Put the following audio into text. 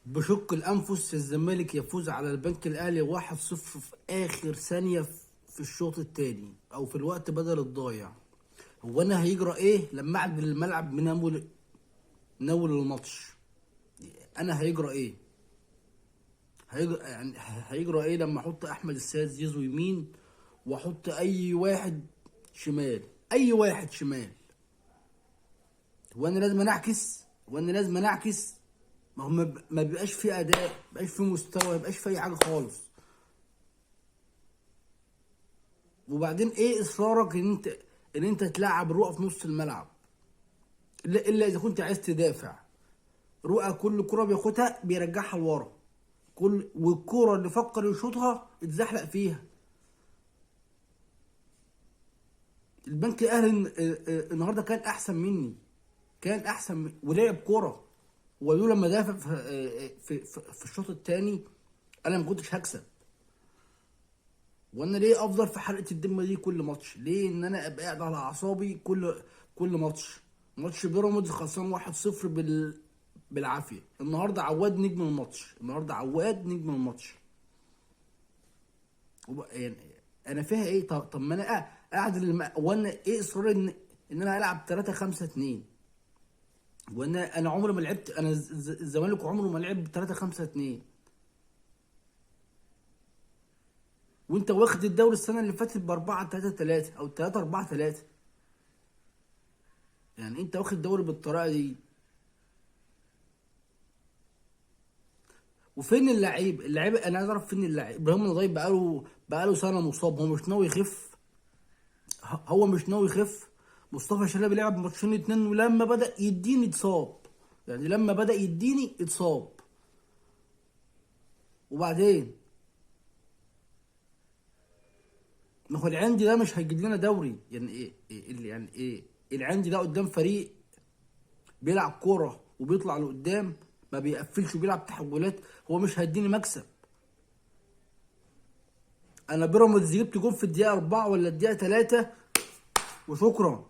بشق الأنفس الزمالك يفوز على البنك الأهلي 1-0 في آخر ثانية في الشوط الثاني أو في الوقت بدل الضايع. هو أنا هيجرى إيه لما أعدل الملعب من أول الماتش؟ أنا هيجرى إيه؟ يعني هيجرى إيه لما أحط أحمد السيد زيزو يمين وأحط أي واحد شمال؟ أي واحد شمال. هو أنا لازم أنعكس؟ هو أنا لازم أنعكس؟ ما هو ما بيبقاش فيه اداء، ما بيبقاش فيه مستوى، ما بيبقاش فيه اي حاجة خالص. وبعدين ايه اصرارك ان انت تلعب رؤى في نص الملعب؟ الا اذا كنت عايز تدافع. رؤى كل كره بياخدها بيرجعها لورا، والكره اللي فكر يشوطها اتزحلق فيها. البنك الاهلي النهارده كان احسن مني، كان احسن ولعب كره، ولولا لما دافع في الشوط الثاني انا ما كنتش هكسب. وانا ليه افضل في حلقة الدم دي كل ماتش؟ ليه ان انا ابقى قاعد على اعصابي كل ماتش؟ ماتش بيراميدز خسران 1-0 بالعافية. النهارده عواد نجم الماتش، النهارده عواد نجم الماتش. يعني انا فيها ايه؟ طب ما انا قاعد وانا ايه اصراري ان انا العب 3-5-2؟ وانا عمري ما لعبت، انا الزمالك عمره ما لعب 3-5-2. وانت واخد الدوري السنة اللي فاتت ب 4-3-3 او 3-4-3. يعني انت واخد الدوري بالطريقة دي. وفين اللعيب؟ اللعيب انا عايز اعرف فين اللعيب. ابراهيم النضاي بقاله سنة مصاب، هو مش ناوي يخف، هو مش ناوي يخف. مصطفى شلبي لعب ماتشين 2 ولما بدأ يديني اتصاب، يعني لما بدأ يديني اتصاب. وبعدين ما هو العندي ده مش هيجيب لنا دوري. يعني ايه يعني ايه العندي ده قدام فريق بيلعب كورة وبيطلع لقدام، ما بيقفلش وبيلعب تحولات، هو مش هيديني مكسب. انا بيراميدز جبت جون في الدقيقة 4 ولا الدقيقة 3 وشكرا.